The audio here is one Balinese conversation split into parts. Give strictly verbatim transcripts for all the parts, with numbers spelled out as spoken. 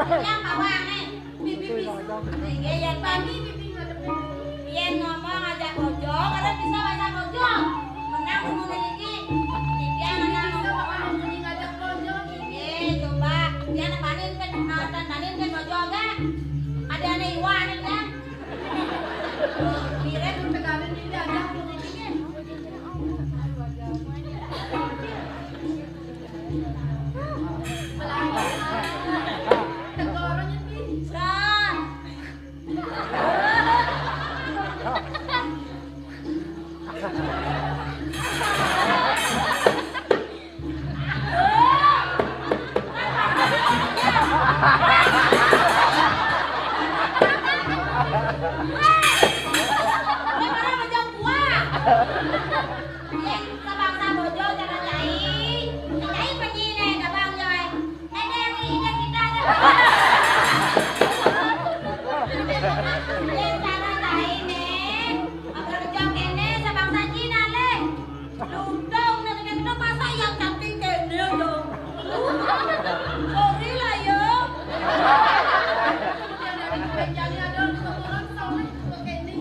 Yang bawange. Pipi bisa. Nggih, yen Bani pipi ngadep. Yen ngomong aja bojong, ora bisa bahasa bojong. Menang ngomong iki. Pipi anak bisa kok ngomong ngajak bojong. Nggih, coba. Yen Bani kan, ah, Tan Bani kan bojong, enggak? Ada aneh iwan, enggak? Mirip. Yen sebangsa bojo cara cai, cai penyine gabang joy. Ede yang ide kita aja. Yen cara cai ne, agar kerja kene sebangsa Cina le. Lundung ne kene masa yang cantik kene dong. Sorry lah ya. Yang dari Jani ada orang soleh pakai ini.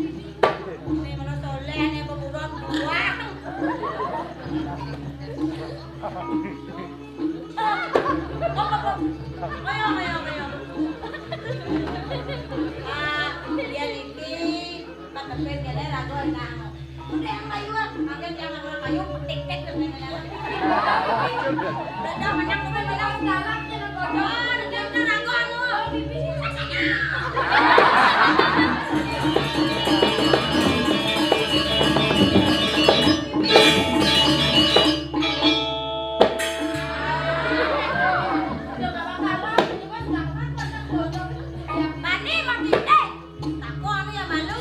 Nih, kalau soleh, nih, beburon buang. Ayo, ayo, ayo. Ah, dia niki, patepin kene ragu enak. Udah yang kayu, ah. Makin jangan orang kayu, petik-petik dan lain-lain. Udah, udah, menang, udah, menang, galak, jangan bodoh. Udah, udah, ragu, anu. Mane mati deh. Takon ya malu.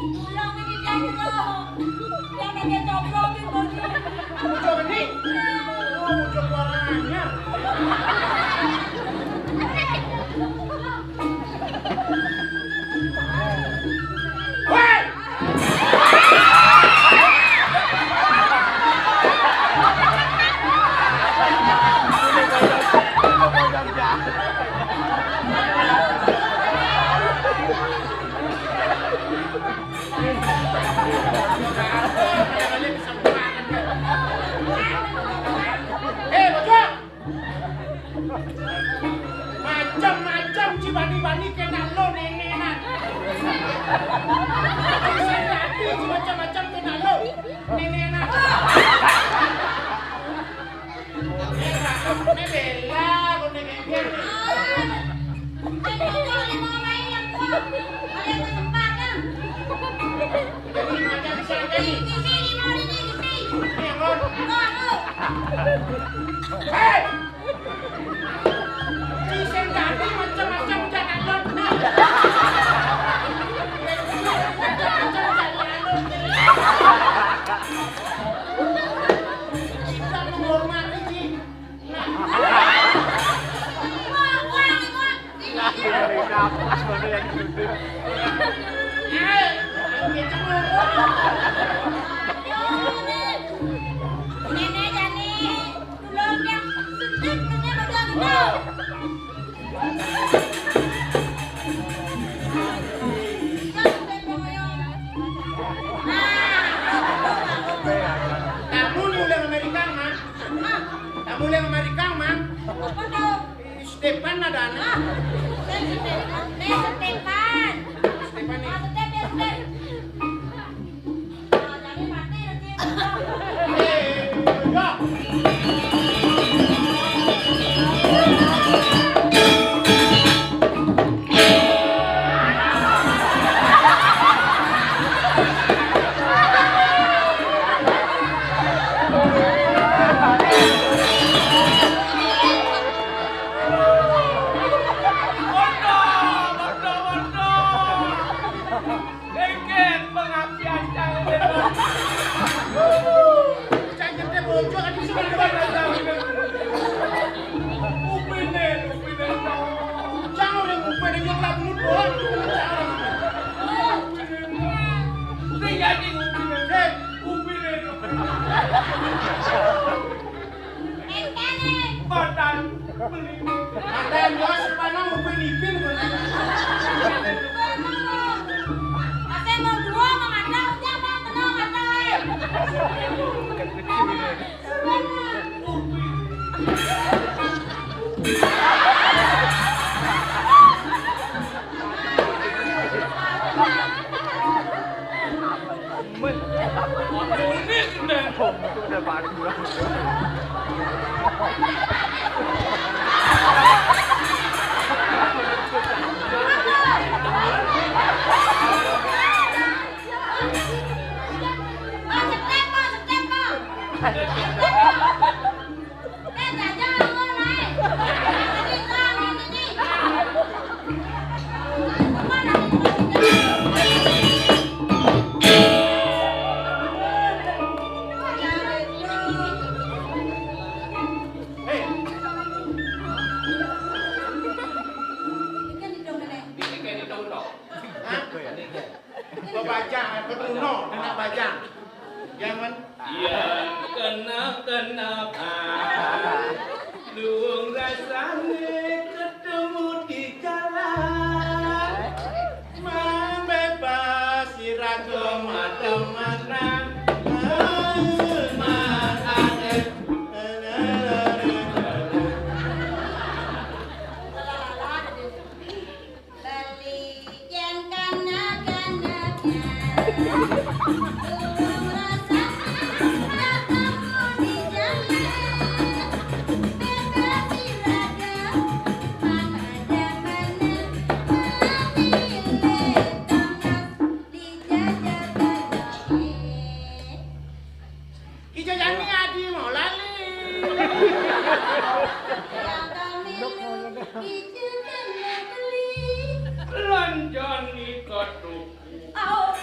Pulang ini kan, Bro. Yang ada coplok itu, Bro. Bocor ini? Oh, bocor suaranya. Hei! Eh, bocah! Macam-macam ci bani-bani kena lo nenenan. Ci sing dadi ci macam-macam kena lo nenenan. Ini bela, lo nenenan. Ini macam siapa ini? Ini, ini, ini, ini. Ini, Ron. Hei! Sing dadi macam-macam jangan lon. Macam-macam jangan lon. Kita menghormati, Ji. Nah. Ini Mulai Amerika, Mang. Apa tuh? Stepan ada anak. Ah, Stepan. Nih, Stepan. Stepan nih. Ah, Step ya, Step. Waduh, waduh, waduh. Engken pengabdian cang. Cang jente bocor, aduh, sudah. Upine, upine, cang. Cang orang upine yang lagu doang, cang. Upine. Sing jadi upine. Eh. Upine. Entene. Badan. Ada yang jelas, Pak, nang, Upin Ipin, Pak. Asal mau dua, mau ada, udah, mau kenal, ada, eh. Hah? Bebajang, betuno, anak bajang. Jangan. Yang kena-kena, ah, luung rasane ketemu di jalan. Membebas iraga macem-macem. Beli yang kanak-kanak. Urung rasa ketemu di jalan. Bebas iraga, mana ada mana. Milih tangkas di jajagan. Ijo jani adi mau lali. Ijo jani beli. Lanjani katuku. Au.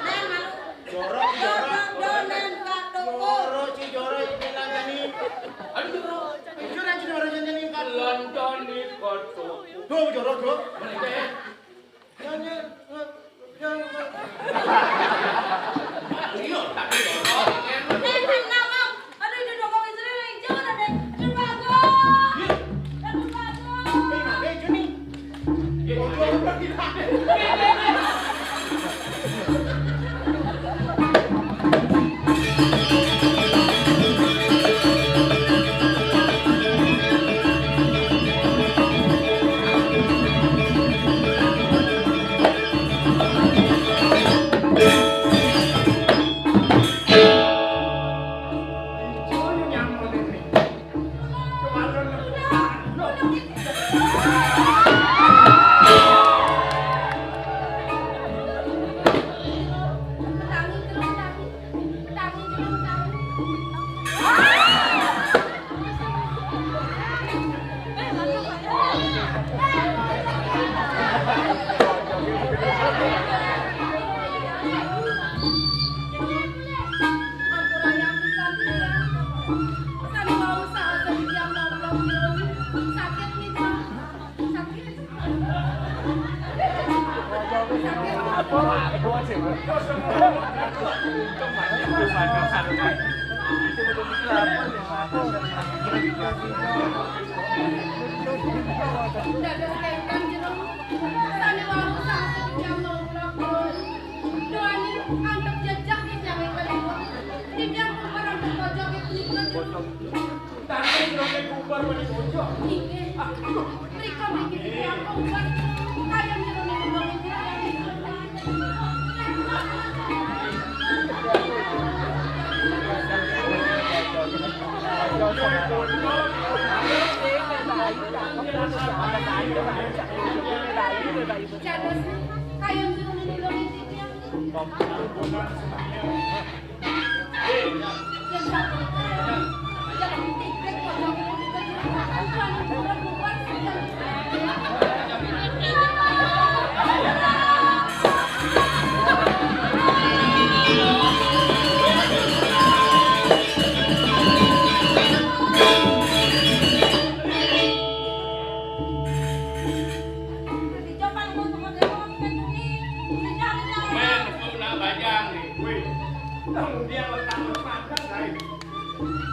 Nen malu. Jorok, jorok. Jorok, nen katuku. Jorok, ci jorok, iki lanjani. Aduh, jorok. Jujur aja, jorok, janjani katuku. Lanjani katuku. Duh, jorok, duh. Balik deh. Iya, tapi jorok. Aduh, itu dongkong istri yang jauh ada. Aduh, bagus. Aduh, bagus. Eh, nah, eh, Juni. Iya, iya. Tangkep jero ning kubur meni bocah. Inggih. Mrika mriki titiang kubur. Kayun jero ning kubur. Jangan kayun jero ning kubur titiang. Men, kok nak bajang nih? Wih, tang dia letak lepakan, lain.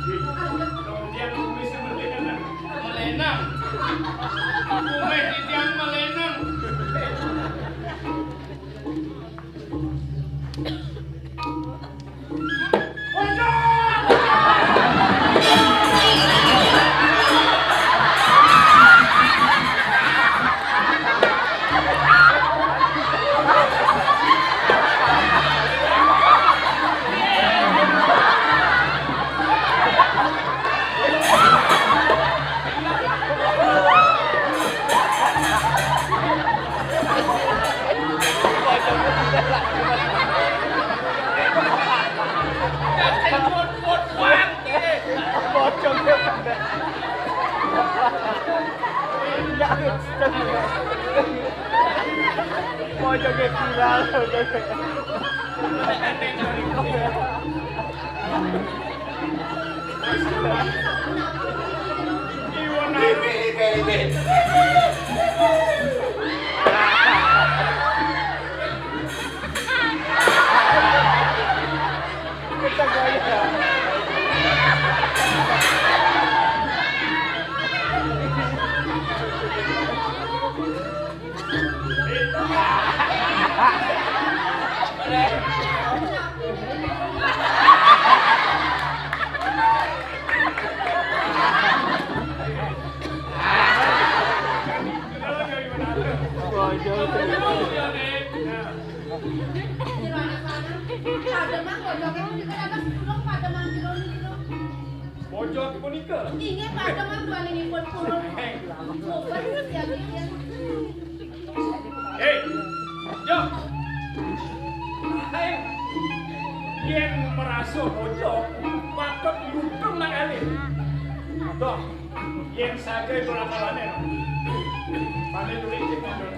Wih, tang dia kumis yang berlainan. Melenang. Kumis di tiang melenang. Pojoknya viral. Pojok punika. Inggih, pademan tuaninipun purun. Heh. Coba siang-siang. Hei, yo. Hai. Yen merasa pojok, patut lutung nang alit. Toh, yen saja itu rakalane. Pane tulik cek mundur.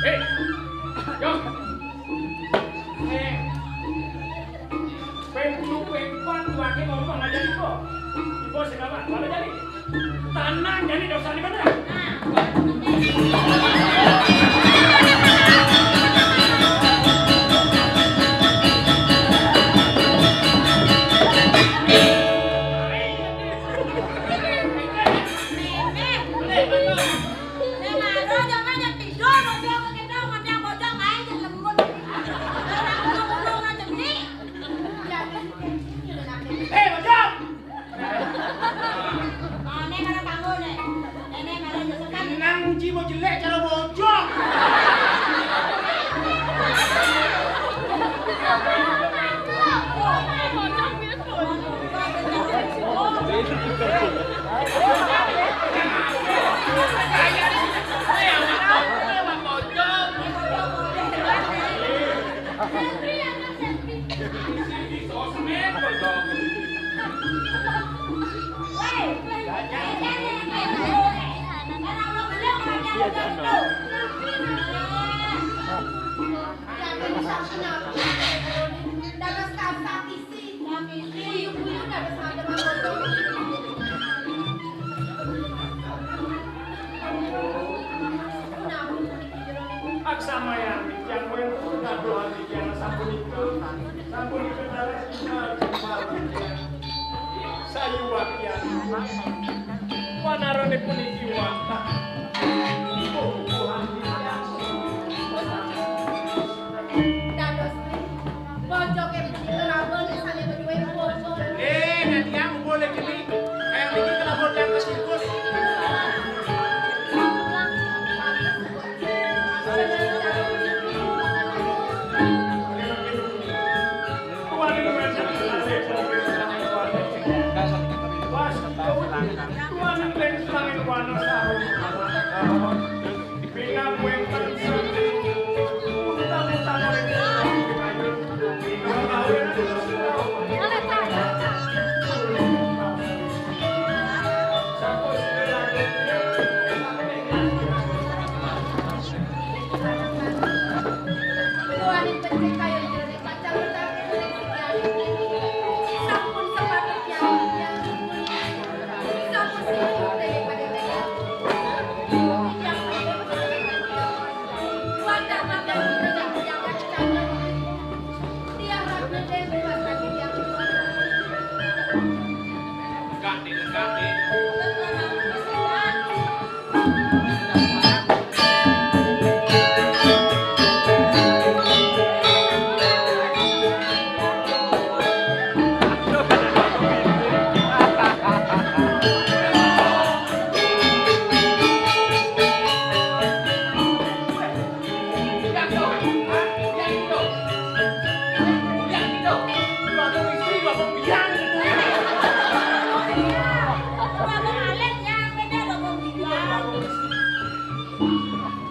Hei, yo. Hei. Ping telu, ping pat, tuwake ngomong aja iku. Ibu sing apa? Apa jadi? Tanang jadi dosane bener. Eh, Bojong! Ane marang kanggo ne. Nene marang jesekan. Nang jiwa jelek cara bojong. Samayan titiang wénten kadohan titiang sapunika, sapunika dados tinggal timpal titiang. Sayuwaktian wanarané puniki wantah bubuhan titiang. Dados Bojoké punika raban sané madué bobot. Eh, Nadia, ngumpul di sini. Kayak niki kena bodan ke sirkus.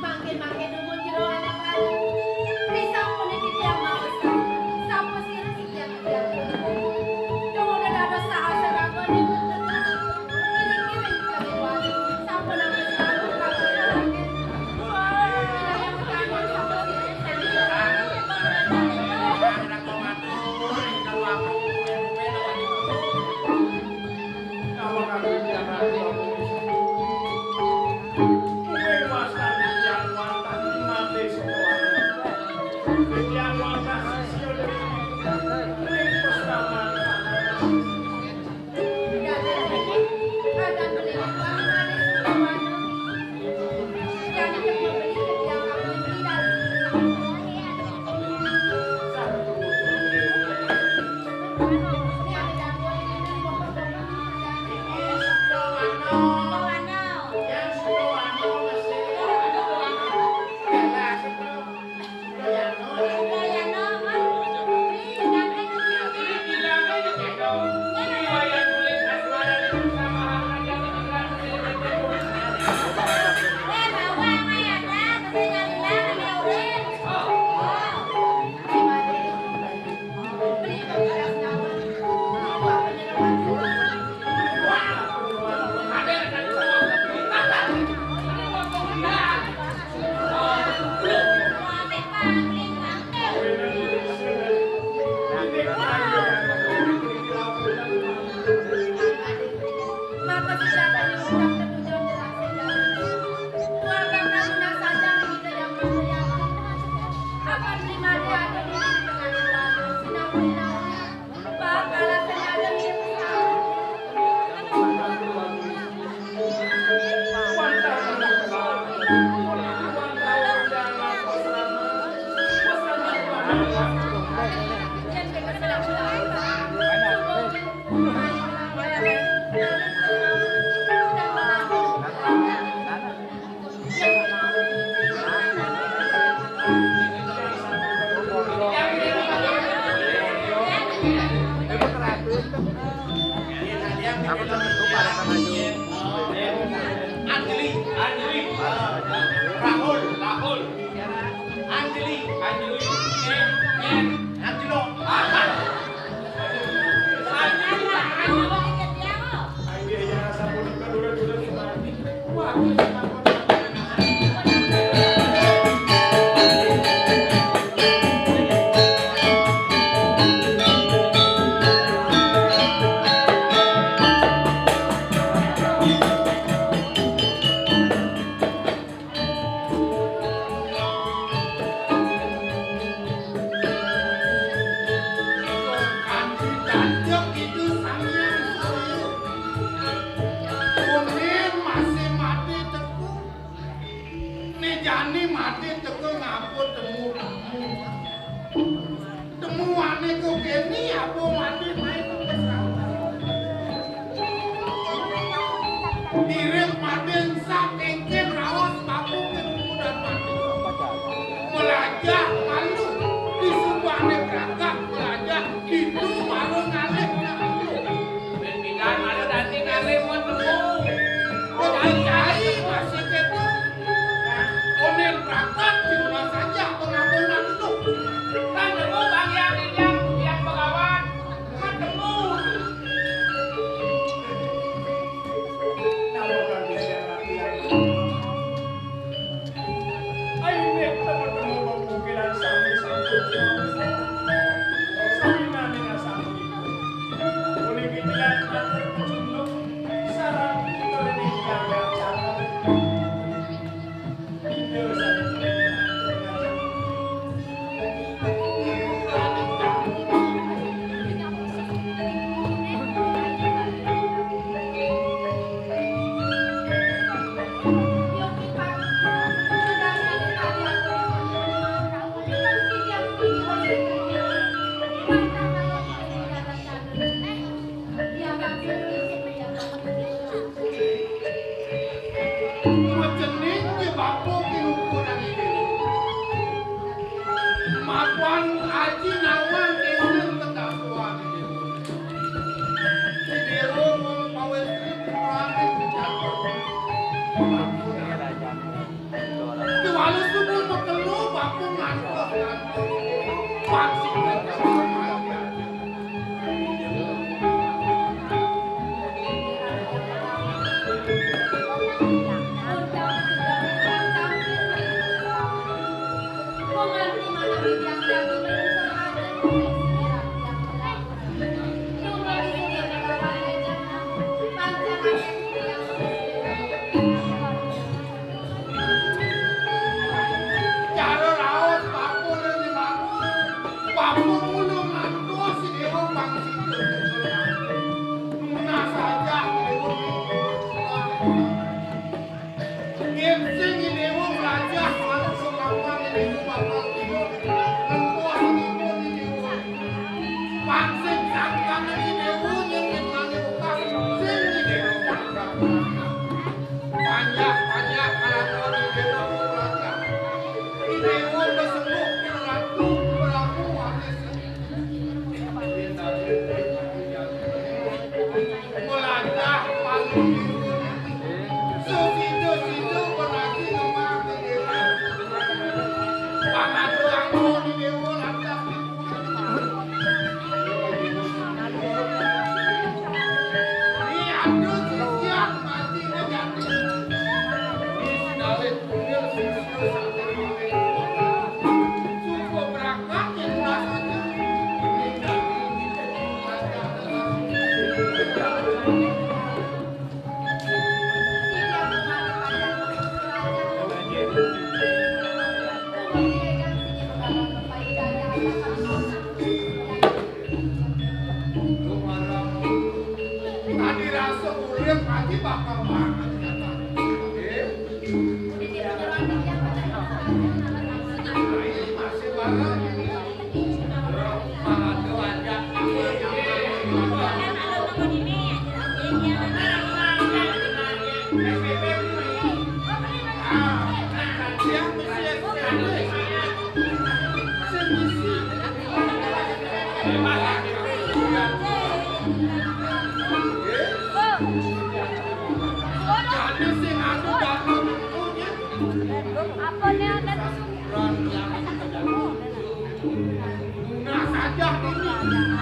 Mangke-mangke dumun jero anak lanang. Risampune titiang maos, sapa sira sitiang titiang. Dumun dados saha seraga ning ngiring-ngiring kadewan. Sampun anggen selalu kabur. Wilayah Ketangan sapa sira sitiang. Anjali, Anjali, Rahul, Rahul, Anjali, Anjali, Anjali. Aji nawang kéwon kedapuan. Si Déwa wong pawéstri putrané kejaten. Kéwala suku mekelo bapa ngantos-ngantos. Pasti kedapuan. Cara raos bapa lan dibangun, bapa mula ngantos si Déwa pang sida. Nunas saja Déwa. Yén sing Déwa nglajah manungsa kapan Déwa bakal tidur, ngentos tidur Déwa. Pan sing sangkan Déwa yén nyétnani bekas, sing Déwa. Panjak, panjak, kalakuan Déwa kurang. Déwa kesembuh, ratu, prabu, waris. Melajah paling Déwa. Sesida-sida berarti lemah ke Déwa. Pangadu angkon Déwa lantas. Tadi rasa urip mati bakal banget. Masih bareng. Apa nih ada? Nah, saja ini.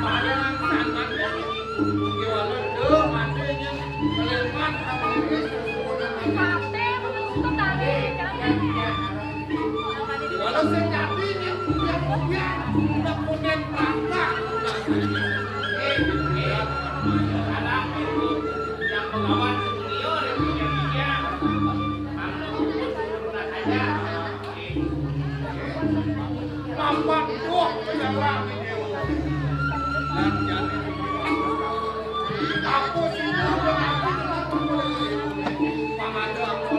Barang sangat. Kéwala do, mati nya. Keleman, kami ini. Kate menuntut tadi. Kéwala sing jati nya. Udah, udah. Udah kemudian perangkat. Eh, eh. Anak itu yang melawan senior itu yang dia. Anak itu saja. Mapan doh pejalan di Déwa. Lan jani aku sing udah aku pamada aku.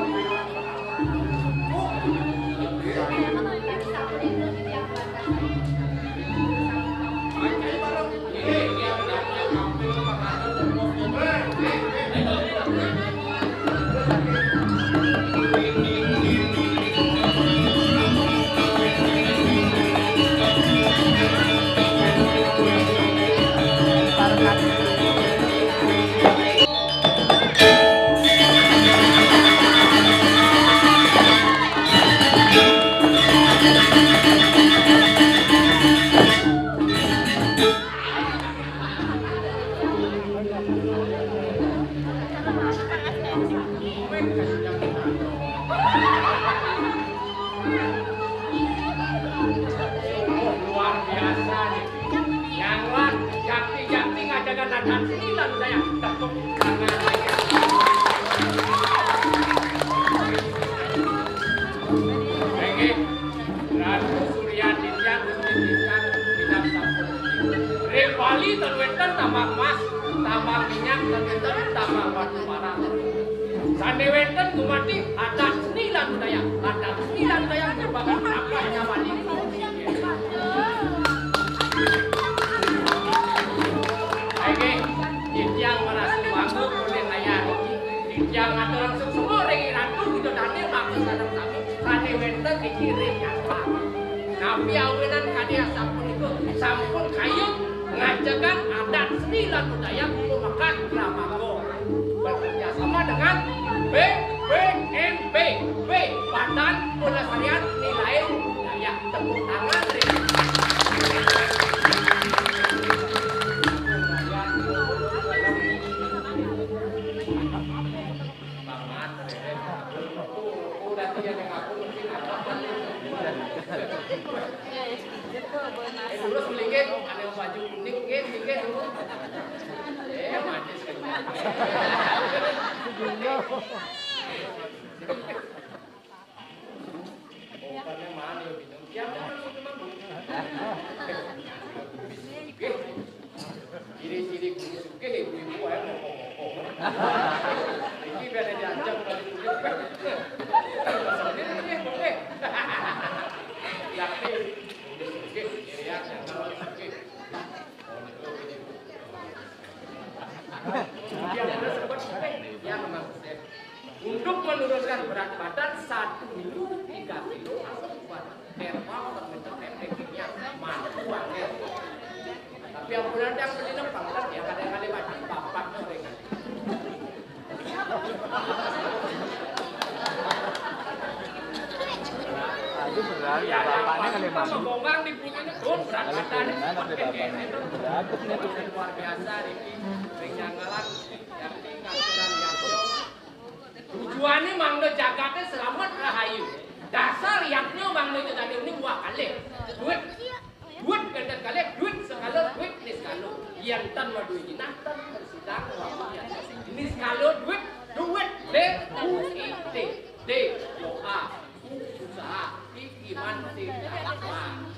Luar biasa nih. Yang lan, jakti-jakti ngajaga nadam sini lan budaya. Tepuk tangan lagi. Oke. Ratu Surya Ditya Gusti Ditya Bidang Sampun. Ring Bali ten wénten tambang emas, tambang minyak, ten wénten tambang batu bara. Sané wénten gumanti adat seni lan budaya, adat seni lan budaya merupakan apa nyaman. Ayo, titiang marasa bangga olih ayah. Titiang atur langsung semua ring Ratu Widodari mangku sareng sami sané wénten niki ring nyata. Napi awinan kadi asapunika? Sampun kayun ngajegang adat seni lan budaya pamekas Dramaga. Bekerjasama dengan B P N B B, Badan Pelestarian Nilai Budaya. Tepuk tangan, Ri. Eh, lurus melingkit, ada yang baju kuning, nggih, melingkit dulu. Eh, manis kan. Bukannya mana ya, Bintang? Siapa yang sudah mampu? Oke. Ciri-ciri guru sugih, ibu-ibu ae ngomong-ngomong. Iki biar diajak balik dulu. Sendiri nih, oke. Yakin. Guru sugih, ciri khas yang kalau sugih. Yang bener sempat sugih, yang memang sugih. Untuk menurunkan berat badan satu minggu tiga kilo atau empat herbal atau efektifnya mampu banget. Tapi ampunan yang beli nempang kan ya kadang kali mati bapak mereka. Aduh, beneran, bapaknya kali mati. Gombang di punyanya, oh, berat badan. Gimana tuh bapaknya? Luar biasa, Riki. Ring Janggalan, yang tinggal kurang diatur. Tujuannya mangda jagaté selamet rahayu. Dasar yadnya mangda jagaté ini dua kali. Duit, duit ganda kali, duit sekala, duit niskala. Yén tan madué jinah, tan tersidang wabunya. Niskala duit, duit, D U I T, D O A. Usaha, iman, tindakan.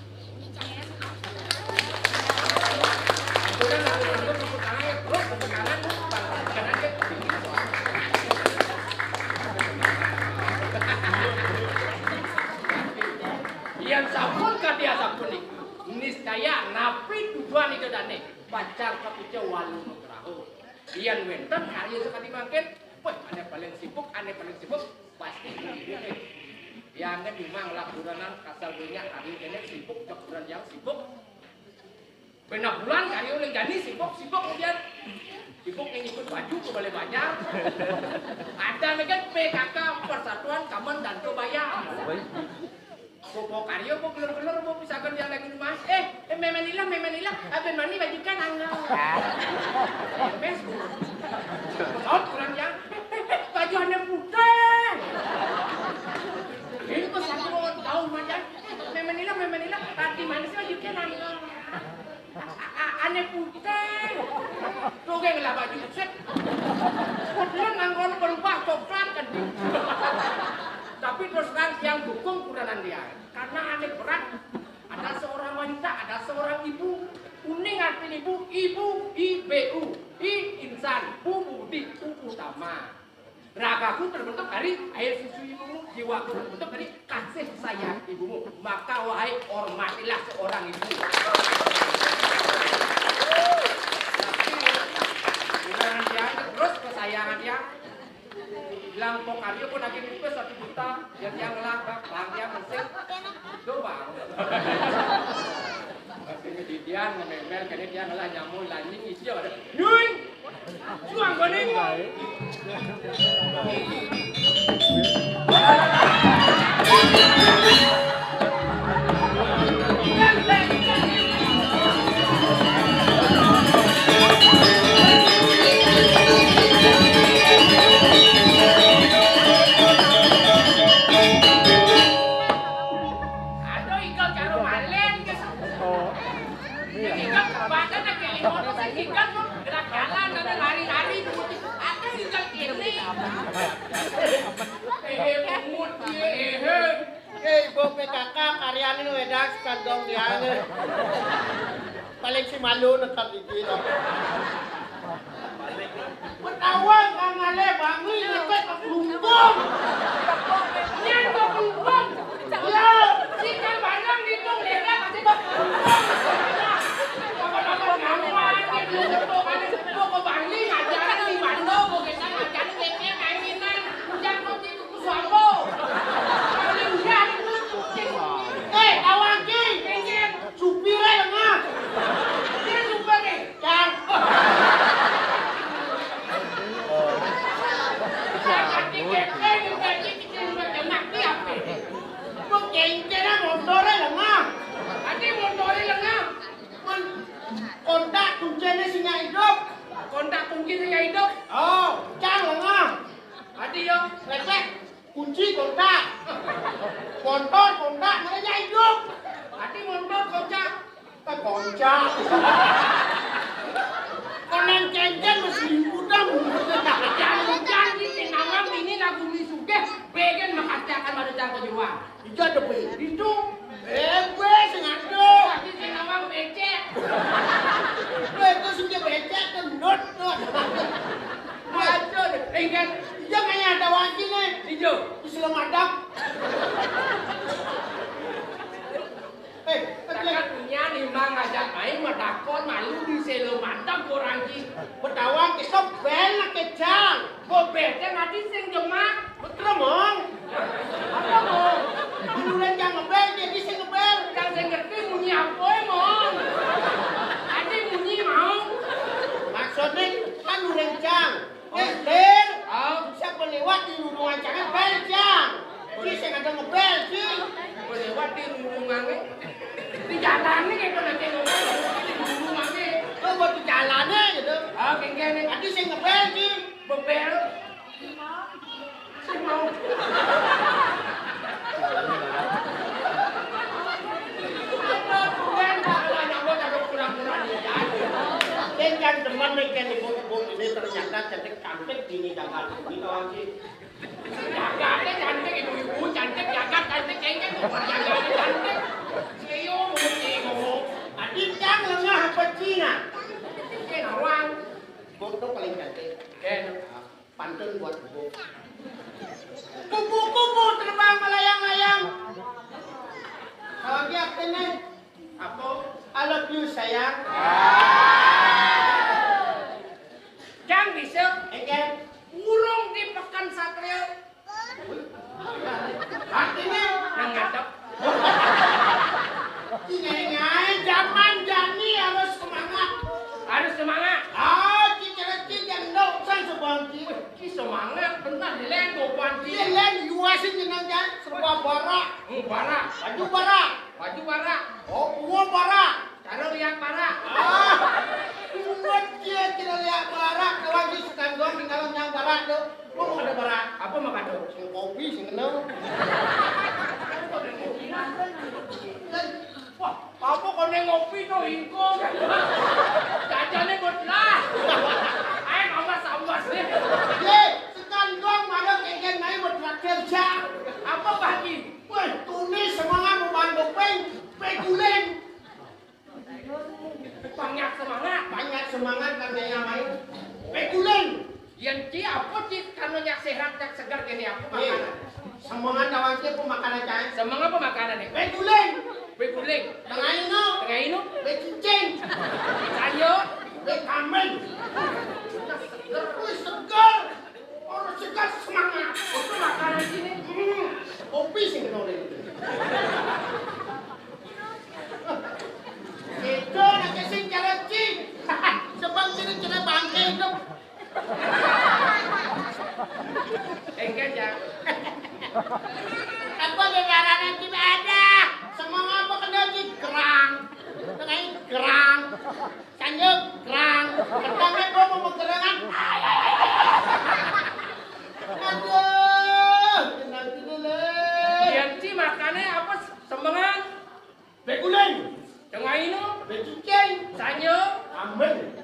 Yén sampun kadi asapunika, niscaya napi tujuan Ida dané, pacang kapica walu nugraha. Yén wénten karya sakadi mangkin, wéh, ané paling sibuk, ané paling sibuk, pasti. Yang memang lah kurenan kasal dunia hari ini sibuk, cok kurenan yang sibuk. Benak bulan karya uling jani sibuk, sibuk kemudian sibuk yang ikut baju ke Balai Banjar. Ada mega P K K, Persatuan Kamen Danto Bayam. Bobo karya, bobo gelur-gelur, bobo pisakan yang lagi rumah. Eh, eh, memenilah, memenilah. Abin mani bajikan angga. Mes. Saut kurang ya. Eh, eh, eh, baju ané putih. Ini kok satu tahu macam. Memenilah, memenilah. Tadi mana sih bajikan angga? A-, a-, ané putih. Tuh, geng lah baju sip. Kebetulan nganggo berubah coklat kan. Tapi terus terang yang dukung kurenan dia. Karena ané berat. Ada seorang wanita, ada seorang ibu. Uning artiné ibu, ibu, I B U, I insan, bu budi, U utama. Ragaku terbentuk dari air susu ibumu, jiwaku terbentuk dari kasih sayang ibumu. Maka wahai hormatilah seorang ibu. Tapi, udah nanti aja terus kesayangan dia. Bilang kok karya pun lagi nipis satu juta, yang dia ngelah, bang, bang, dia mesti. Itu, bang. Tapi didian ngememel, kene dia ngelah nyamuk, lanying, isi ada. Nyuing! Suang koning! Aduh, Iko karo malen. Oh. Iya. Iko badan lagi lima belas, Iko gerak jalan, ada lari-lari. Aduh, Iko kene. Eh, eh, pungut, eh, eh. Eh, Ibu P K K, karyané nu wedang sekandong diane. Paling si malu nekap iki to. Ketahuan kang ale bangli ngepet ke kelumpung. Nyen ke kelumpung. Ya, si kang barang ngitung desa pasti ke kelumpung. Apa-apa nyaman, gitu, gitu, kan, kok ke bangli ngajaran di Bandung, kok kita ngajaran ngepet kanginan. Ujang kok itu ku suambo. Paling udah itu. Eh, tawang ki, Kontak kunciné sing nyak idup. Kontak kunci sing nyak idup. Oh, cang lengah. Ati yo. Lecek kunci kontak. Motor kontak, mana nyak idup. Ati motor kontak. Kan kontak. Konen kencen masih liputan. Jangan-jangan di Singawang ini lagu mi sugih, begen makacakan baru cang kejual. Ijo ada, Pi? Itu. Eh, gue sing ado. Tapi sing nawang becek. Gue itu sing becek, gendut tuh. Waduh, enggak. Ijo kayaknya ada wajib nih. Ijo. Islam adab. Eh, tapi takat punya nimbang ngajak main, madakon malu di selo mantap orang ki. Bedawang kita bel nak kejang. Bobeh teh ngadi sing jemak. Betul, Mong. Apa, Mong? Dulu jang ngebel, jadi sing ngebel. Yang sing ngerti munyi apa, Mong? Adi munyi mau. Maksudnya kan urang cang. Eh, Lir. Oh. Siapa lewat di rumah cang bel cang. Jadi sing ada ngebel, sih. Lewat di rumahnya. Di jalan nih kayak pernah kayak ngomong. Di rumahnya. Lo buat di jalannya gitu. Oh, kayak gini. Adi sing ngebel, sih. Bebel. Sing mau. Sing kan teman nih kan ibu-ibu ini ternyata cantik-cantik gini jangan ini kawan sih. Jagatnya cantik ibu-ibu, cantik jagat, cantik kengkeng, bukan jagatnya cantik. Sio, sio. Adit yang lengah apa Cina? Ini orang. Bodoh paling cantik. Eh. Pantun buat Ibu. Kupu-kupu terbang melayang-layang. Kalau dia kene, apa? I love you, sayang. Jang bisa. Enggak. Urung di Pekan Satria. Artinya nang ngadep. Nyai-nyai zaman jani harus semangat. Harus semangat. Ah, cicireci jendok sang sebangki. Ki semangat benar di lendo panti. Iya, len, yuasin jenang jan serba barak. Hmm, barak. Baju barak. Baju barak. Oh, uang barak. Kalau lihat barak. Ah, buat dia tidak lihat barak, kalau di Sukanduan di dalam yang barak tuh. Lu mau ada barak? Apa mau kado? Sing kopi, sing kenal. Wah, apa kau neng ngopi tuh ingkung? Jajannya buat lah. Ayo, ambas, ambas nih. Ye, Sukanduan mana kengken main buat traktir jam. Apa bagi? Weh, tunis semangat mau bantu peng, peguling. Banyak semangat. Banyak semangat kan kaya main. Peguling. Yang ci apa ci karena nyak sehat, nyak segar gini apa makanan? Semangat lawan ci apa makanan cai? Semangat apa makanan nih? Peguling. Peguling. Tengah ino. Tengah ino. Becicing. Sayur. Bekamen. Segar. Wih, segar. Orang segar semangat. Itu makanan sini. Hmm. Kopi sih kenal deh. Itu nak sing caleci. Sebab sini kena bangke itu. Enggak, Jang. Apa gegarannya tidak ada? Semua apa kena di gerang. Kena gerang. Sanjuk gerang. Pertama gua mau bergerangan. Aduh, kenal dulu, Le. Yang ci makannya apa? Sembengan. Beguling. Tengah ino. Becicing. Sanyo. Kambing.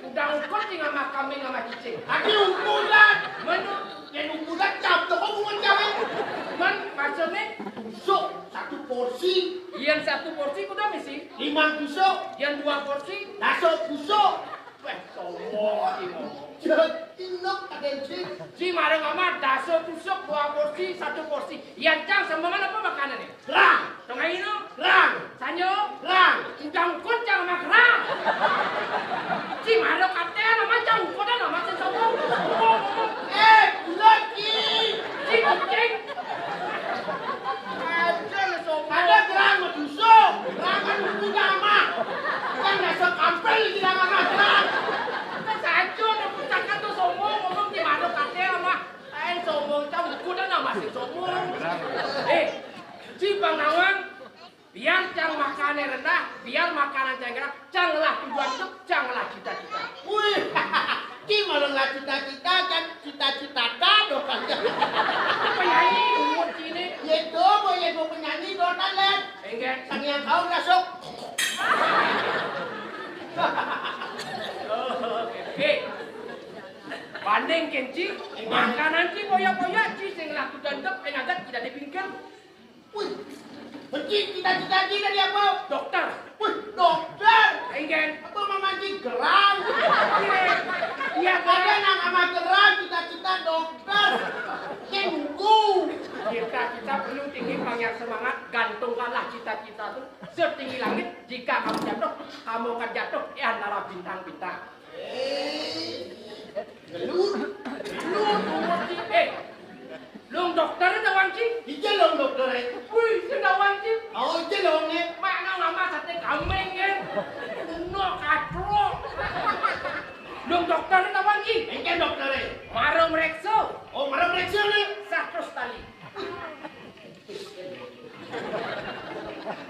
Udah ungkut sih sama kambing sama cicing. Tapi ungkutan. Mana? Yang ungkutan cap tuh kok bunga cewek. Man, maksudnya? Tusuk satu porsi. Yang satu porsi udah misi. Lima tusuk. Yang dua porsi. Daso tusuk. Weh, sombong, Imo. Inok ada cik. Ci marang ama daso tusuk dua porsi, satu porsi. Yang cang sembengan apa makanan nih? Rang. Tengah ino? Rang. Sanyo? Rang. Udang kucang sama kerang. Ci marang katel sama cang kuda nama sing sombong. Eh, udah, Ci. Ci kucing. Aja lu sombong. Ada gerang mah busuk, gerang kan buku nama. Kan dasar kampel di dalam anak gerang. Kan saja udah pucakan tuh sombong, ngomong di mana kate sama. Eh, sombong, cang buku dah nama sing sombong. Eh, ci bang nawang, biar Ane rendah, biar makanan cang rendah, cang ngelah tujuan hidup, cang ngelah cita-cita. Wih, ki malah ngelah cita-cita, kan cita-cita doh kan. Penyanyi, umur sini. Ye do, boh, ye do penyanyi, do talent. Enggak. Sang yang kau masuk. Oke. Banding kenci, makanan ci boya-boya, ci sing laku dandep, engagat tidak dipingkir. Wih, benci cita-cita ci tadi apa? Dokter. Wih, dokter. Enggak. Apa mama ci gerang? Iya, ada gerang. Nang ama gerang, cita-cita dokter. Saya nunggu. Cita-cita perlu tinggi, banyak semangat, gantungkanlah cita-cita tuh setinggi langit. Jika kamu jatuh, kamu akan jatuh di antara bintang-bintang. Eh, gelut, gelut, umur ci. Eh, long dokter tawang ci? Ija long dokter. Wih, sing tawang ci. Oh, ija long, eh. Mak nang mama sate kambing, eh. Uno katro. Long dokter tawang ci? Engke dokter. Maro mrekso. Oh, maro mrekso, ne? Satus tali.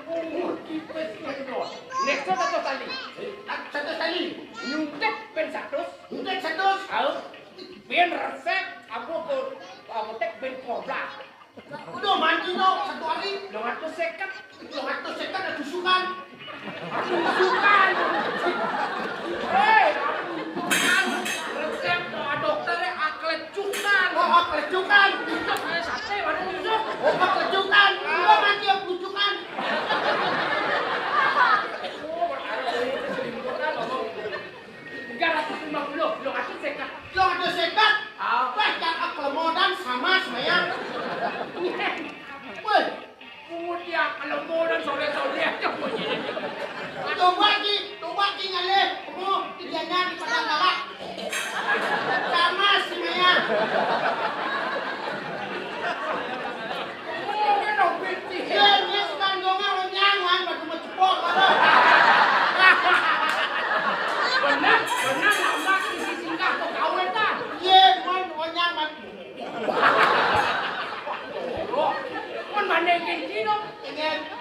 Umur tipis ngendon. Nekso satus tali. Eh, satus tali. Nyuntik ben satus. Nyuntik satus. Au. Ben resep, apa ko, apa tek ben kobra. Udah mandi no, satu hari. Dua ratus seket. Dua ratus seket ada tusukan. Tusukan. Hei, tusukan. Resep doa dokternya aklecukan. Oh, aklecukan. Itu kayak sate, mana tusuk? Oh, aklecukan. Lo mati ya, bujukan. Oh, berarti itu selingkuhan, ngomong. Tiga ratus lima puluh, lo kasih sekat. Lo ada sekat? Ah. Wah, cak aklemodan sama semayang. Woi, pungut ya, kalau mau dan sore-sore aja bunyi. Coba ki, coba ki ngalih. Kamu kerjanya di Padang Galak. Sama si Maya. Kamu kan dong piti. Iya, dia suka ngomong, ngomong, ngomong, batu mau cepok, batu. Benar, benar, lama isi singgah kok kawin, kan? Iya, mon, ngomong, batu. Mun bandingke cino,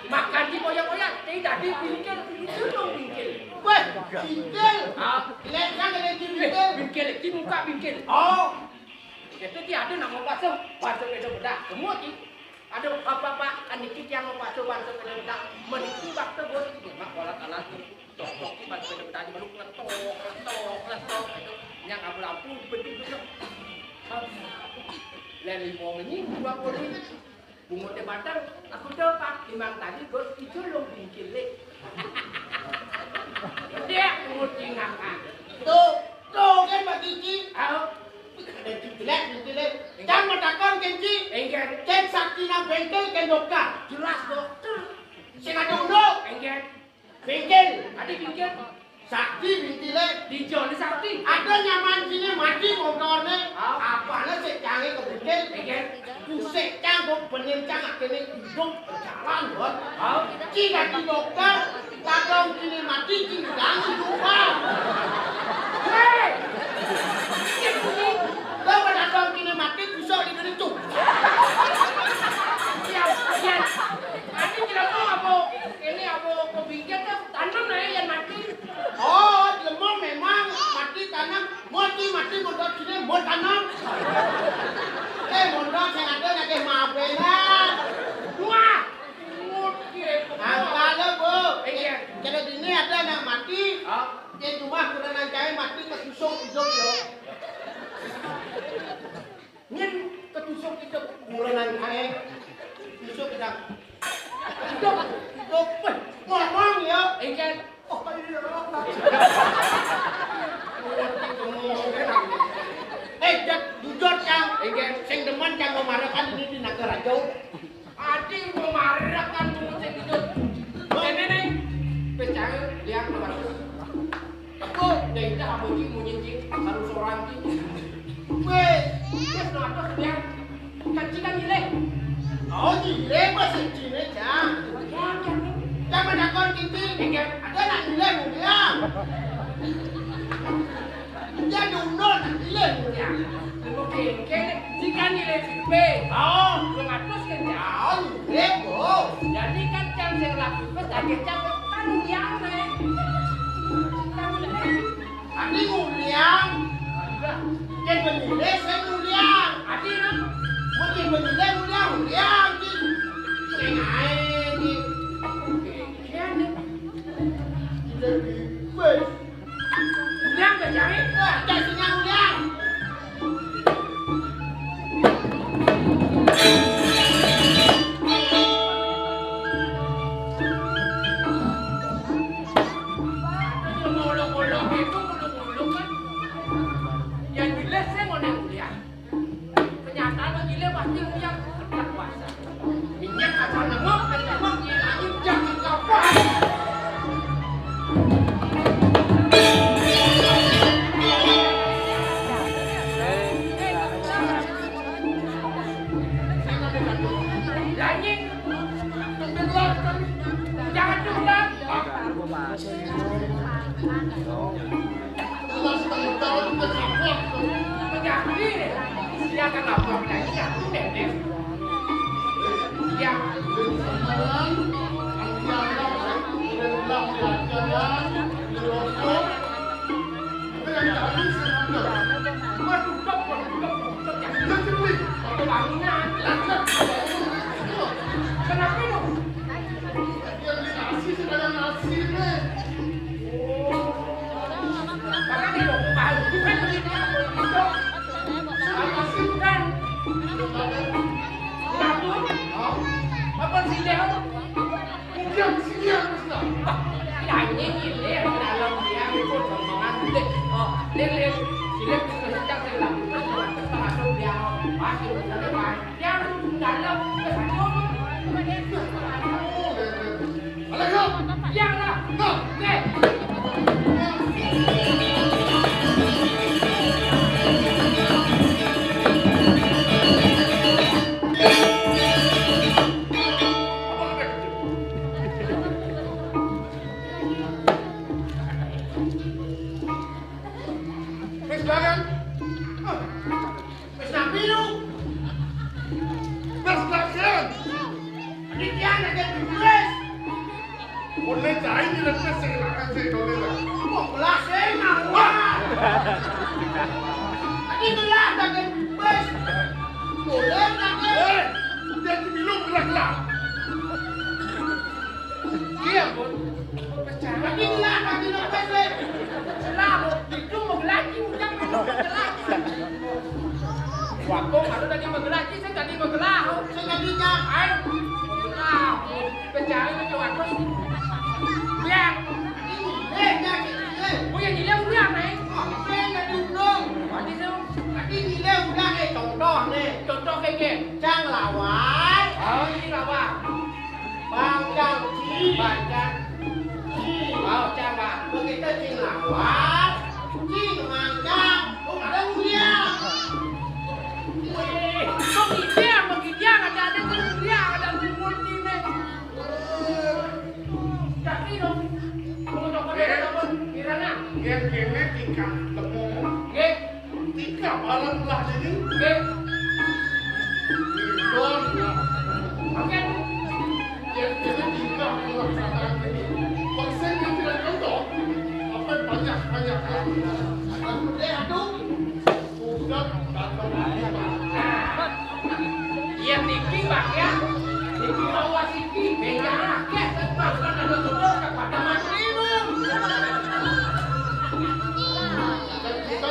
makan di koyak-koyak, ti dadi bingkil, bingkil dong bingkil. Weh, bingkil. Ah. Lek kan ada di bingkil. Bingkil, di muka bingkil. Oh. Itu ti ada nama bakso, bakso beda bedah. Semua ti. Ada apa-apa, aniki tiang bakso, bakso beda bedah. Meniki bakso bos, mak kolat alat. Tok-tok ki batu beda tadi baru kletok, kletok, kletok. Itu nyang ampun-ampun penting bener. Lah limo menit dua puluh. Bungut batang, aku dapat limang tadi gos ijo long bingkil le. Dia bungut ingakan. Tuh, tuh kan Pak Kiki. Au. Ada jelek, jelek. Cang mau takon kenci. Enggak. Cek sakti nang bengkel kan dokter. Jelas dokter. Sing ada uno. Enggak. Bingkil. Adi bingkil. Sakti bingkile. Dijoni sakti. Ada nyaman sini mati motorne. Ah. Apane sik cange ke bingkil? Bingkil. Kusik cang kok bener cang akhirnya hidup berjalan, Bos. Ah. Ci dadi dokter, kadang sini mati, ci hilang juga. Hei! Lo pada kadang sini mati, kusuk di itu. Iya, iya. Adi jelema apa? Ini apa kebingkil tuh tanam aja yang mati. Oh, jelema memang mati tanam, mati mati mondok sini mau tanam. Eh, mondok sing ada lagi mabelan. Wah, mati. Angka lo, Bu. Iya. Kalau di ini ada anak mati, ah, di rumah kurang ancai mati ketusuk hidup lo. Nyen ketusuk hidup. Buronan kae. Tusuk hidup. Hidup. Hidup. Weh, ngomong ya. Engken. Oh, iya. Eh, Cak, jujur, Cak. Engken. Sing demen, Cak, mau marakan ini di Nagarajo. Adi mau marah kan mau sing gitu. Ini nih, percaya dia harus. Aku dari dah aku ji munyi ji, harus orang ji. Weh, weh, no atas dia. Kan ci kan gile. Oh, gile, masih gile, Cang. Ya, ya. Cang menakon kinti. Iya. Ada nak gile, mau bilang. Dia diundul, nak pilih punya. Oke, oke, nih. Jika nilai survei. Oh. Dua ratus kan, ya? Oh, nilai, oh. Jadi kan cang sing laku, pas lagi cang kan yang, nih. Kan yang. Adi nguliang. Udah. Dia penilai, saya nguliang. Adi, nah. Mungkin penilai nguliang, nguliang, Cing. Sing ae, Cing. Oke, oke, nih. Jadi, wes. Uliang kecari. Wah, kasihnya uliang. Ulung-ulung itu, ulung-ulung kan. Yang jelas saya mau nang uliang. Kenyataan lagi le pasti minyak kertas basah. Minyak kacang nengok, kacang nengok, minyak angin jangan kapan. Lanjing. Jangan curhat. Jelas tanggung jawab kita kapok. Jadi, dia akan lapor lagi, ya, Dennis. Ya. Samaran, Antiara, udah bilang diajar, ya, di rokok. Itu yang tadi saya ada. Waduh, dok, waduh, dok, dok, ya. Kita cemli. Pakai bangunan. Lanjut. Kenapa, dong? Dia beli nasi, saya dagang nasi, nih. Wis dagang. Wis napi lu? Wis dagang. Ini dia anak yang ditulis. Boleh cai di lepas saya makan saya boleh lah. Wah, belas saya mau. Wah. Tadi belas dagang bebas. Boleh dagang. Eh, dia di minum belas lah. Iya, Bun. Tapi lah, tapi lepas, Le. Selamat, itu mau lagi, ujang, mau lagi. Waktu baru tadi mau lagi, saya tadi mau gelah. Saya tadi, Jang. Ayo, mau gelah. Pencari itu waktu. Biar. Ini, eh, Jang, eh. Oh, yang ini udah, Neng. Oh, saya nggak diundang. Berarti, Su. Tadi ini udah, eh, contoh, nih. Contoh kayak gini. Cang lawan. Oh, ini lawan. Bang Cang Ci. Bang Cang Ci. Oh, Cang, Bang. Begitu Cing lawan, Cing mangkang. Oh, ada ulian. Wih, kok gitu ya, kok gitu ya, ada, ada ulian, ada kumpul sini. Tapi dong, kalau dong, ada apa? Kirana? Yang kene tingkah temu. Nggih. Tingkah barang lah jadi. Nggih. Don. Oke. Yang kene tingkah pelaksanaan ini. Persen yang tidak contoh. Apa banyak, banyak. Aduh, deh, aduh. Pusat atau lima. Iya, niki, Pak, ya. Niki bawa siki, beda akeh, Pak, kan ada tutup, kepada Mas Rinum. Dan kita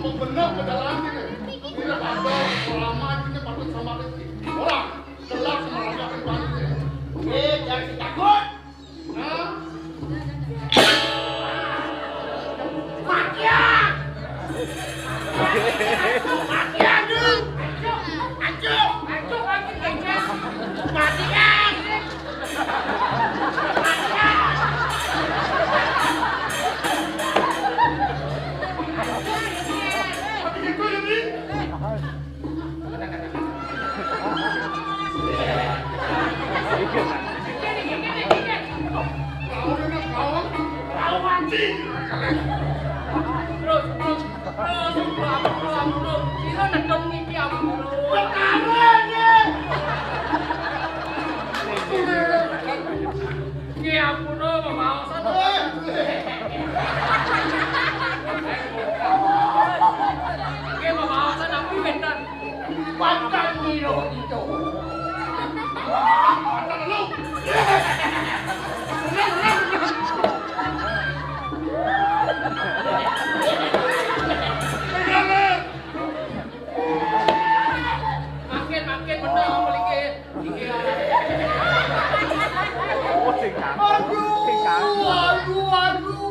pembenar ke dalam ini. Tidak ada selama ini patut sama rezeki. Orang telah sama raga pribadi. Eh, jangan takut. Hah? Matian! Matian, Dun! Ancur! Ancur! Ancur, ancur, ancur! Matian! Matian! Matian, Dun, ini! Ampun, ampun, ampun. Sira nedon niki, ampun. Perkara ini. Nggih, ampun, bebaosan. Nggih, bebaosan, ampun, wénten. Pancen nira itu. Makin, makin bener mriki. Inggih. Aduh, aduh, aduh.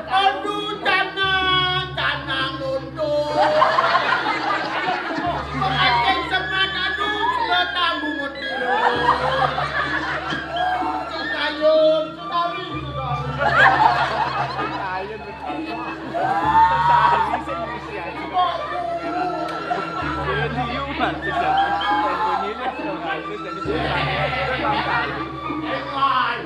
Aduh, canang, canang luntur. Pengantin semat, aduh, sudah tamu mati. Sayun, sorry, sorry. Sayun, betul. Sorry, saya ngisi aja. Jadi, yuk, Mas, bisa. Bunyi ini, Mas, jadi, Mas, Mas, Mas.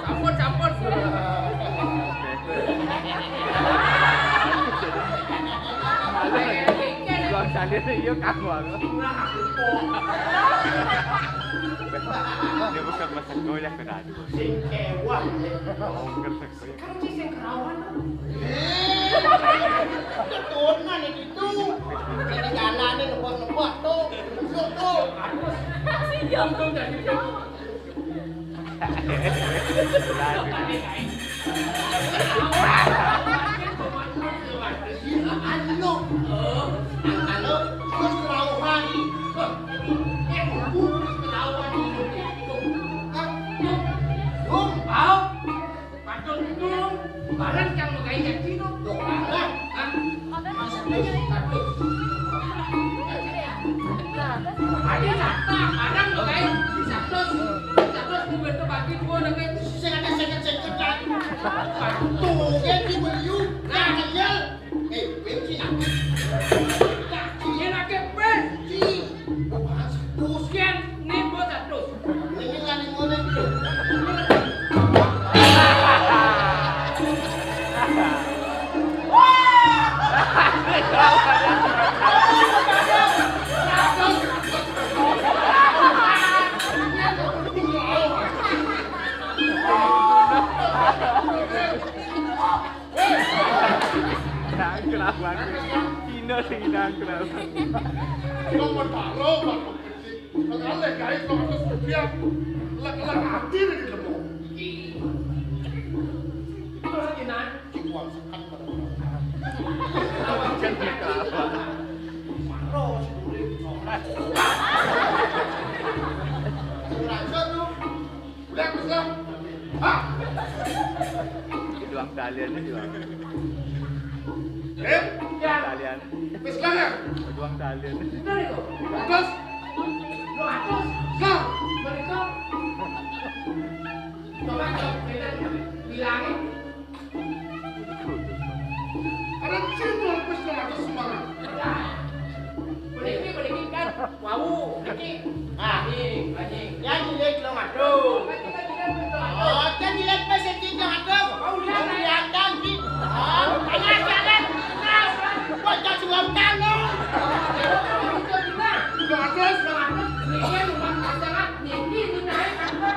Sampun, sampun. Bang Salir, iya, kamu, aku. Dia bukan masak goyang, kena aduh. Sing kewah. Oh, ngerti. Kan sing kerawan. Eh, keturunan itu. Ini jalanin nebak-nebak tuh. Yuk tuh. Iya. Untung dari jauh. Anu, anu, terus kerauhan. Eh, terus kerauhan. Hah? Hum, au. Patut untung, barang yang megai janji tu. Loh, barang? Hah? Seratus, seratus. Ada sata, barang megai seratus. Seratus, duit tu bagi dua, dah kan. Seket, seket, seket, dah. Patut tu, kan, di Melayu. Nah, kecil. Eh, bensin aku. Bensin aku, bensin. Apaan, seratus? Sekian, ni buat seratus. Ini kan yang mana? Nangkelawan. Cina sing nangkelawan. Nomor talo, Pak. Sekali gawe seratus rupiah. Lek-lek ati nek ketemu. Terus gimana? Uang sekat pada orang. Maro si Duri. Raja tu. Udah, terus lah. Hah? Itu uang talian itu, Bang. Eh? Uang talian. Wis lah ya. Itu uang talian. Bener itu. Terus? Lo atus. Lah. Mereka. Coba kalau kita bilangin. Ada cendol wis dua ratus semangat. Boleh, boleh kan? Wau, iki. Ah, iki, iki. Ya, nilai dua ratus. Oh, kan nilai pas iki dua ratus. Oh, iya, iya. Kelihatan, Ki. Oh, iya, iya. Kok jadi ulang tahun? Dua ratus. Dua ratus. Ini kan uang pasangan. Ini, ini naik apa?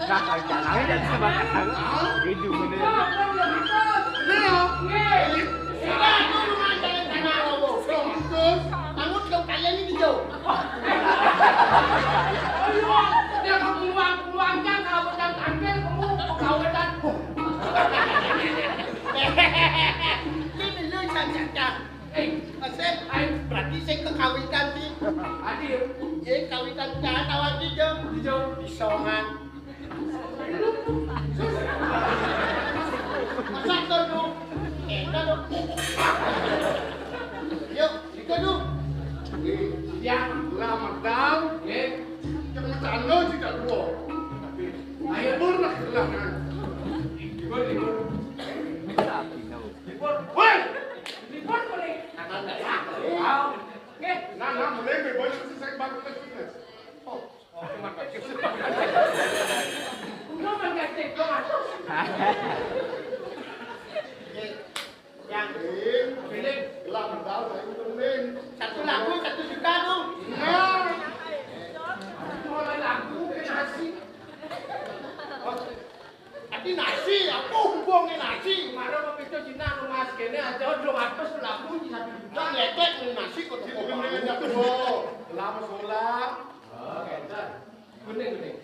Nah, kalau jalannya jadi sebatang. Hidung ini. Ini ya. Ini ya. Ayo, dia kamu luang, luangnya kalau macam tangkil, kamu pegawaian. Ini lu yang cacah. Eh, Asik, ai, berarti saya kekawitan sih. Adil. Ya, kawitan jangan awal gitu. Gitu. Disongan. Masa tuh, tuh? Enak dong. Yuk, itu tuh. Ya, selamat tahun. Ya. Jangan tanggal tidak dua. Ayo. Pernah kehilangan. Libur, libur. Libur. Woi! Libur boleh. Tanggal berapa? Tahu. Nggih. Nah, nah, mulai bebas selesai baru lagi. Oh. Enggak, Bang, nggak cek, Bang, atas. Yang Gelap mental, saya udah beli. Satu lagu, satu juta tuh. Nah. Mulai lagu ke nasi. Oh. Tapi nasi, apa hubungnya nasi? Kemarin waktu itu Cina, rumah segini aja, dua ratus lagu di satu juta. Nah, ngecek nih nasi kok. Itu bener, ya, tuh. Lama sholat. Oh, gitu. Kuning, kuning.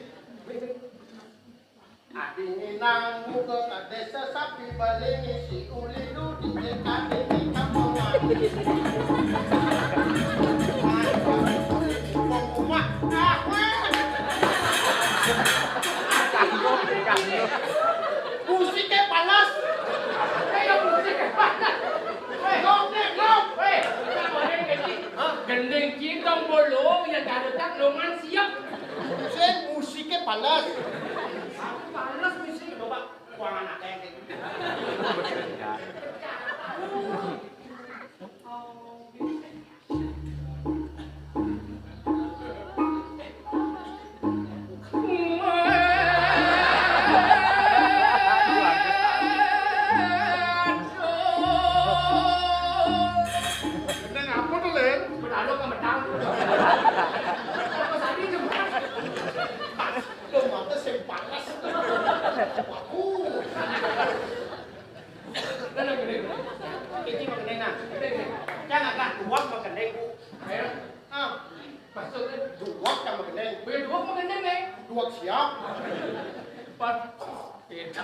Adingi nang muka kadesa sapi balingi si uli lu di jekadingi kampungan. Wong rumah, ah, weh. Musiknya panas. Kayak musiknya panas. Weh, ngok, ngok. Weh, kita boleh jadi. Hah? Gending cintong bolong yang ada tak longan siap. Sing musiknya panas. Panas musik, coba. Kuangan akeh. Gendeng apa tuh, Lin? Bedalo ke medal. Apa tadi, Jeng? Lho, mate sing panas. Waduh. Iki mengenai nah. Jangan agak duwak mengenai, Bu. Ayo. Ah. Maksudnya? Duwak sama mengenai. Weh, duwak mengenai, nih. Duwak siap. Pan. Itu.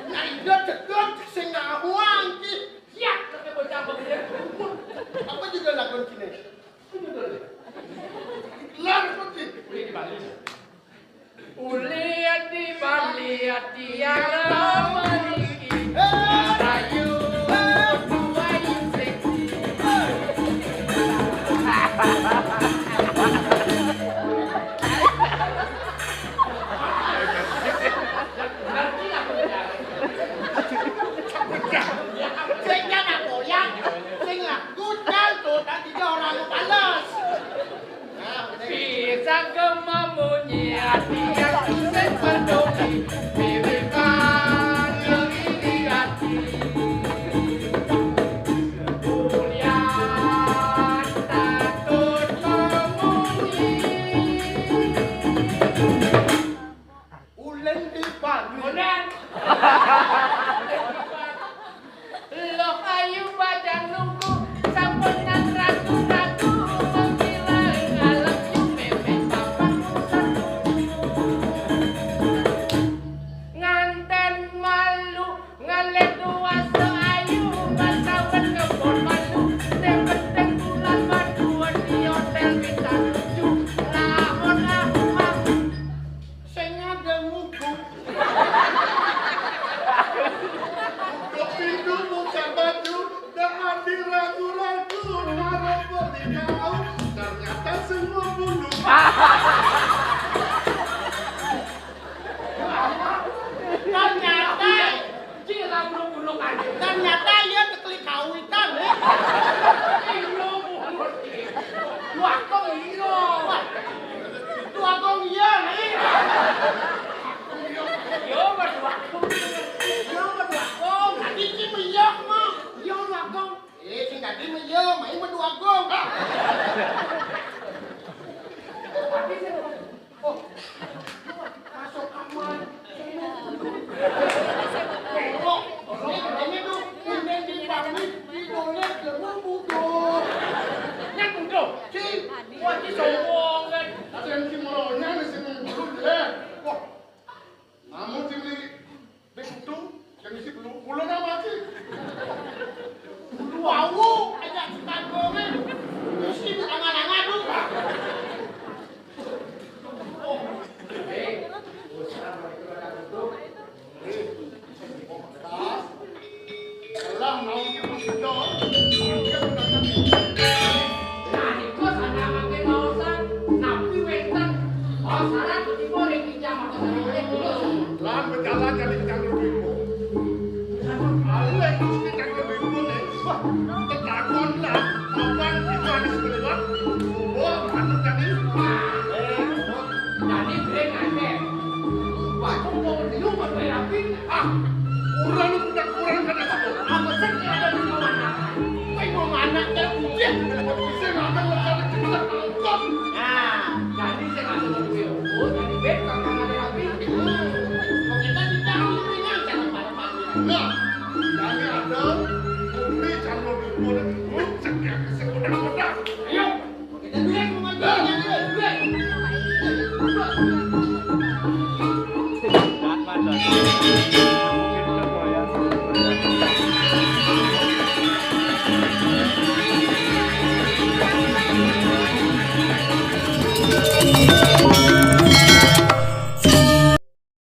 Nah, iya cedek sing ngawang ki. Siap, tapi bocah begini. Apa judul lagu kini? Lar putih. Wih, di Bali. Uli di Bali, tiara mriki. Rayu, rayu seksi. Sing jangan goyang, sing lah gucal tuh, tadi dia orang pales. Pisang kememunyi hati yang sing peduli, pilihan ngeri di hati. Kemudian takut memunyi. Ulen di Bali. Ulen. Loh, ayu bajang nunggu, sampun nang ragu-ragu, mengkilang alam yu meme papan satu. Nganten malu, ngalih kuasa ayu, batawen kebon malu, sing penting bulan madu di hotel bintang tujuh, lamun ah, ah. Sing ada ngugu. Buka pintu, buka baju, dah ambil ragu-ragu, harap beli kau, ternyata semua bulu. Ternyata. Cila bulu-bulu aja. Ternyata iya tekeli kawitan, eh. Iya, Bu. Wakong iya. Wakong iya, nih. Iya, Mas Wakong. Iya, Mas Wakong. Tadi ki meyok, mah. Iya, Wakong. Eh, sing tadi meyok, main Mas Wakong. Tapi sing Aku jalan jadi cangkruk ibu. Aku yang mesti cangkruk ibu nih. Wah, tetakon lah. Kapan kita di sebelah? Oh, anu tadi. Eh, tadi breng aja. Wah, kok mau di rumah kayak api? Ah, kurang udah kurang kata satu. Apa sih ada di mana? Kowe mau mana? Terus dia. Bisa nggak ada masalah kita angkot. Nah, jadi saya nggak tahu gue. Oh, jadi beb kakak ada api. Kita di dalam ini jangan pada panik. Nah, jadi ada kopi sama bubur. Cek ya, sekodak-kodak. Ayo, kita dulu yang mau ngajar, ya, dulu.